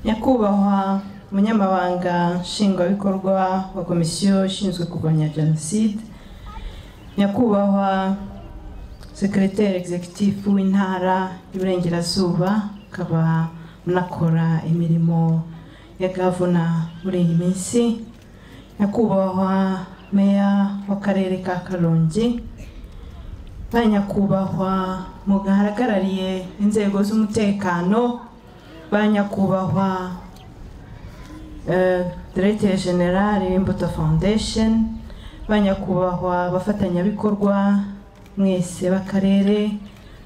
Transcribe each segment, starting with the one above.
Nyakubahwa Munyamabanga Nshingwabikorwa wa Komisiyo ishinzwe kurwanya Jenoside, Nyakubahwa Secrétaire Exécutif w'Intara y'Iburengerazuba, akaba unakora imirimo ya gavuna muri iyi minsi, Nyakubahwa Meya w'Akarere ka Karongi, ba Nyakubahwa muhagarariye inzego z'umutekano, ba Nyakubahwa Directeur General w'Imbuto Foundation, ba Nyakubahwa abafatanyabikorwa mwese b'akarere,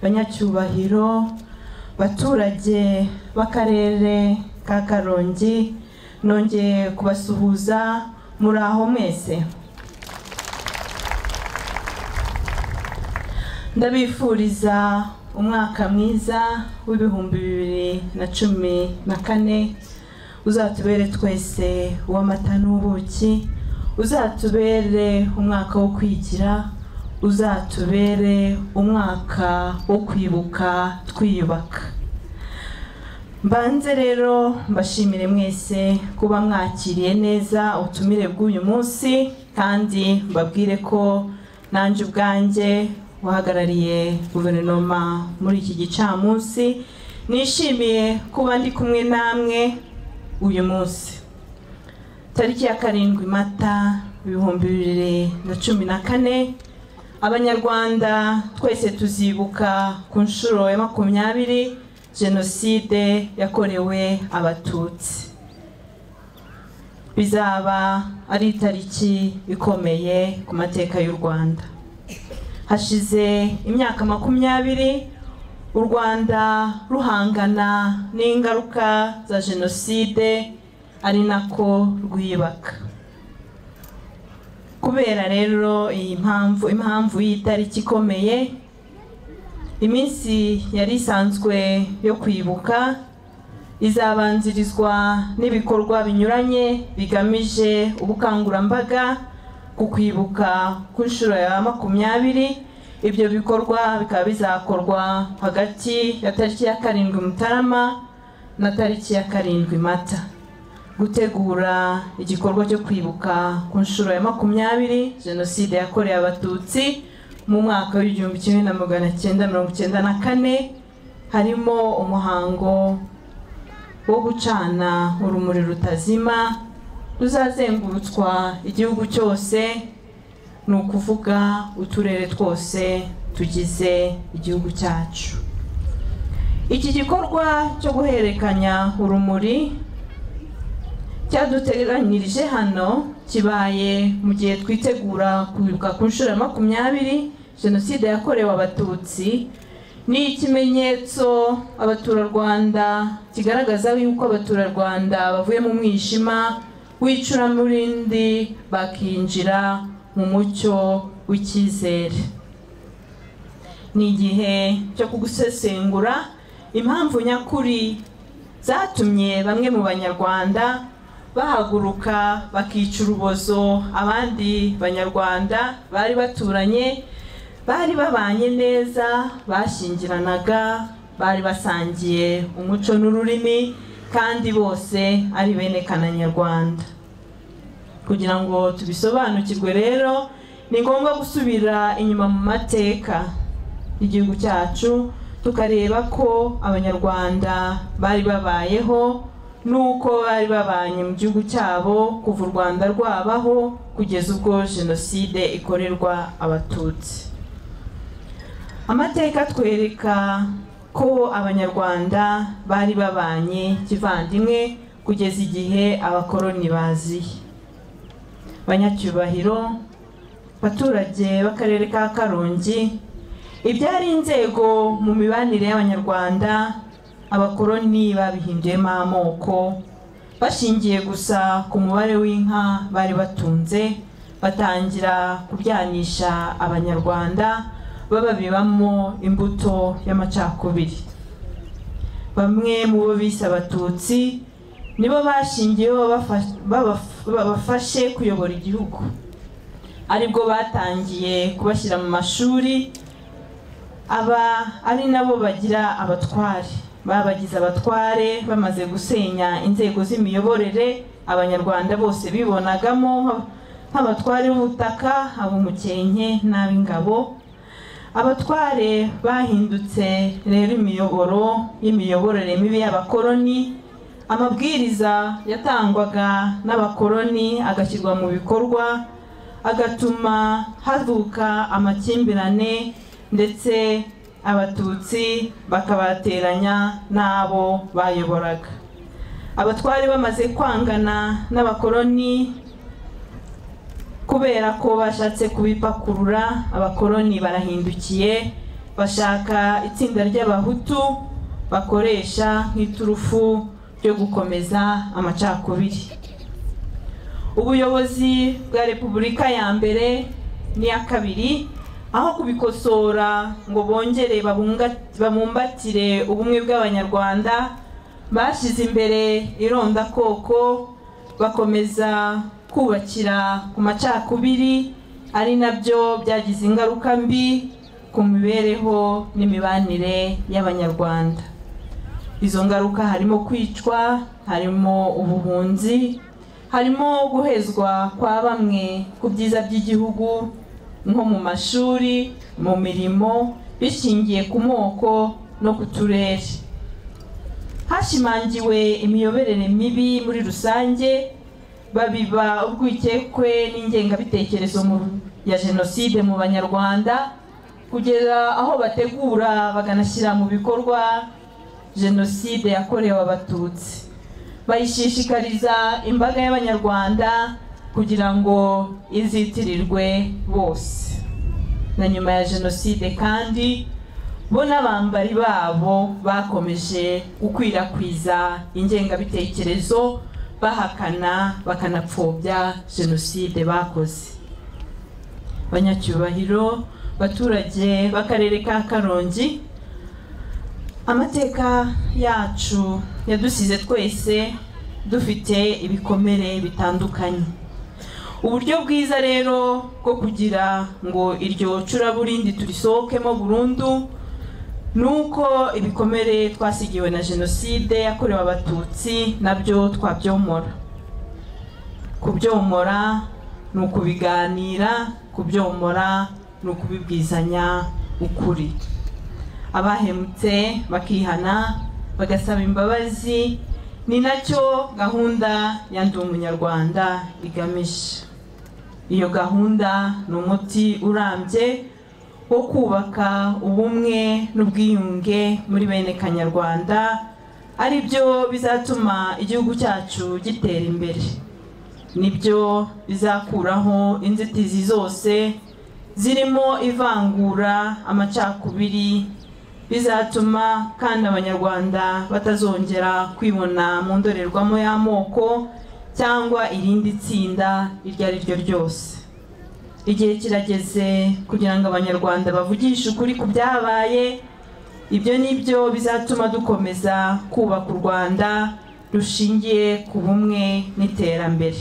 banyacyubahiro, baturage b'akarere ka Karongi, nongeye kubasuhuza muri aho mwese. Ndabifuriza umwaka mwiza w'2014, uzatubere twese uw'amata n'ubuki, uzatubere umwaka wo kwigira, uzatubere umwaka wo kwibuka twiyubaka. Mbanze rero mbashimire mwese kuba mwakiriye neza ubutumire bw'uyu munsi, kandi mbabwire ko nanjye ubwanjye wahagarariye guverinoma muri iki gicamunsi nishimiye kuba ndi kumwe namwe uyu munsi. Tariki ya 7 Mata 2014, Abanyarwanda twese tuzibuka ku nshuro ya 20 Jenoside yakorewe Abatutsi. Bizaba ari itariki ikomeye ku mateka y'u Rwanda. Hashize imyaka 20 u Rwanda ruhangana n'ingaruka za jenoside ari nako rwiyubaka. Kubera rero iyi impamvu y'itariki ikomeye, iminsi yari isanzwe yo kwibuka izabanzirizwa n'ibikorwa binyuranye bigamije ubukangurambaga ku kwibuka ku nshuro ya 20. Ibyo bikorwa bikaba bizakorwa hagati ya tariki ya 7 Mutarama na tariki ya 7 Mata. Gutegura igikorwa cyo kwibuka ku nshuro ya 20 Jenoside yakorewe Abatutsi mu mwaka w'1994, harimo umuhango wo gucana urumuri rutazima ruzazengurutswa igihugu cyose, ni ukuvuga uturere twose tugize igihugu cyacu. Iki gikorwa cyo guhererekanya urumuri cyaduteranyirije hano kibaye mu gihe twitegura kwibuka ku nshuro ya 20 Jenoside yakorewe Abatutsi. Ni ikimenyetso abaturarwanda kigaragaza yuko abaturarwanda bavuye mu mwijima w'icuraburindi bakinjira mu mucyo w'icyizere. Ni igihe cyo kugusesengura impamvu nyakuri zatumye bamwe mu Banyarwanda bahaguruka bakica urubozo abandi Banyarwanda bari baturanye, bari babanye neza, bashyingiranaga, bari basangiye umuco n'ururimi, kandi bose ari bene Kananyarwanda. Kugira ngo tubisobanukirwe rero, ni ngombwa gusubira inyuma mu mateka y'igihugu cyacu, tukareba ko Abanyarwanda bari babayeho nuko bari babanye mu gihugu cyabo kuva u Rwanda rwabaho kugeza ubwo jenoside ikorerwa Abatutsi. Amateka twereka ko Abanyarwanda bari babanye kivandimwe kugeza igihe abakoloni baziye. Banyacyubahiro, baturage b'akarere ka Karongi, ibyari inzego mu mibanire y'Abanyarwanda abakoloni babihinduyemo amoko, bashingiye gusa ku mubare w'inka bari batunze, batangira kubyanisha Abanyarwanda bababibamo imbuto y'amacakubiri. Bamwe mu bo bise Abatutsi nibo bashingiyeho babafashe kuyobora igihugu, aribwo batangiye kubashyira mu mashuri, aba ari nabo bagira abatware. Babagize abatware bamaze gusenya inzego z'imiyoborere Abanyarwanda bose bibonagamo nk'abatware b'ubutaka, ab'umukenke n'ab'ingabo. Abatware bahindutse rero imiyoboro y'imiyoborere mibi y'abakoloni. Amabwiriza yatangwaga n'abakoloni agashyirwa mu bikorwa, agatuma havuka amakimbirane, ndetse Abatutsi bakabateranya n'abo bayoboraga. Abatware bamaze kwangana n'abakoloni kubera ko bashatse kubipakurura, abakoloni barahindukiye bashaka itsinda ry'Abahutu bakoresha nk'iturufu ryo gukomeza amacakubiri. Ubuyobozi bwa Repubulika ya mbere n'iya kabiri, aho kubikosora ngo bongere babumbatire ubumwe bw'Abanyarwanda, bashyize imbere irondakoko, bakomeza kubakira ku macakubiri, ari nabyo byagize ingaruka mbi ku mibereho n'imibanire y'Abanyarwanda. Izo ngaruka harimo kwicwa, harimo ubuhunzi, harimo guhezwa kwa bamwe ku byiza by'igihugu nko mu mashuri, mu mirimo, bishingiye ku moko no ku turere. Hashimangiwe imiyoborere mibi muri rusange, babiba urwikekwe n'ingengabitekerezo ya jenoside mu Banyarwanda, kugera aho bategura baganashyira mu bikorwa jenoside yakorewe Abatutsi. Bayishishikariza imbaga y'Abanyarwanda kugira ngo izitirirwe bose. Na nyuma ya jenoside kandi bo n'abambari babo bakomeje gukwirakwiza ingengabitekerezo, bahakana bakanapfobya jenoside bakoze. Banyacyubahiro, baturage b'akarere ka Karongi, amateka yacu yadusize twese dufite ibikomere bitandukanye. Uburyo bwiza rero bwo kugira ngo iryo curaburindi turisohokemo burundu nuko ibikomere twasigiwe na jenoside yakorewe Abatutsi nabyo twabyomora. Kubyomora ni ukubiganira, kubyomora ni ukubibwizanya ukuri. Abahemutse bakihana bagasaba imbabazi, ni nacyo gahunda ya Ndi Umunyarwanda igamije. Iyo gahunda ni umuti urambye wo kubaka ubumwe n'ubwiyunge muri bene Kanyarwanda, ari byo bizatuma igihugu cyacu gitera imbere. Nibyo bizakuraho inzitizi zose zirimo ivangura, amacakubiri, bizatuma kandi Abanyarwanda batazongera kwibona mu ndorerwamo y'amoko cyangwa irindi tsinda iryo ari ryo ryose. Igihe kirageze kugira ngo Abanyarwanda bavugishe ukuri ku byabaye. Ibyo nibyo bizatuma dukomeza kubaka u Rwanda rushingiye ku bumwe n'iterambere.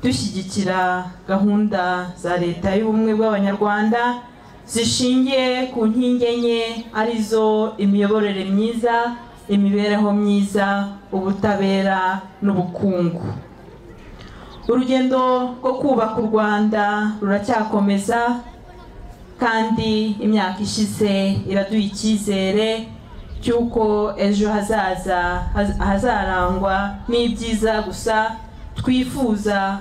Dushyigikira gahunda za Leta y'ubumwe bw'Abanyarwanda zishingiye ku nkingi enye, arizo imiyoborere myiza, imibereho myiza, ubutabera n'ubukungu. Urugendo rwo kubaka u Rwanda ruracyakomeza, kandi imyaka ishize iraduha icyizere cy'uko ejo hazaza hazarangwa n'ibyiza gusa twifuza,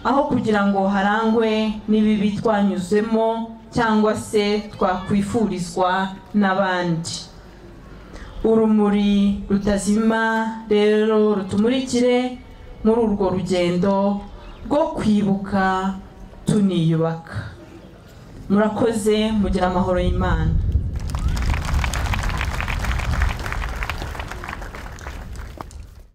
aho kugira ngo harangwe n'ibibi twanyuzemo cyangwa se twakwifurizwa n'abandi. Urumuri rutazima rero rutumurikire muri urwo rugendo rwo kwibuka tuniyubaka. Murakoze, mugira amahoro y'Imana.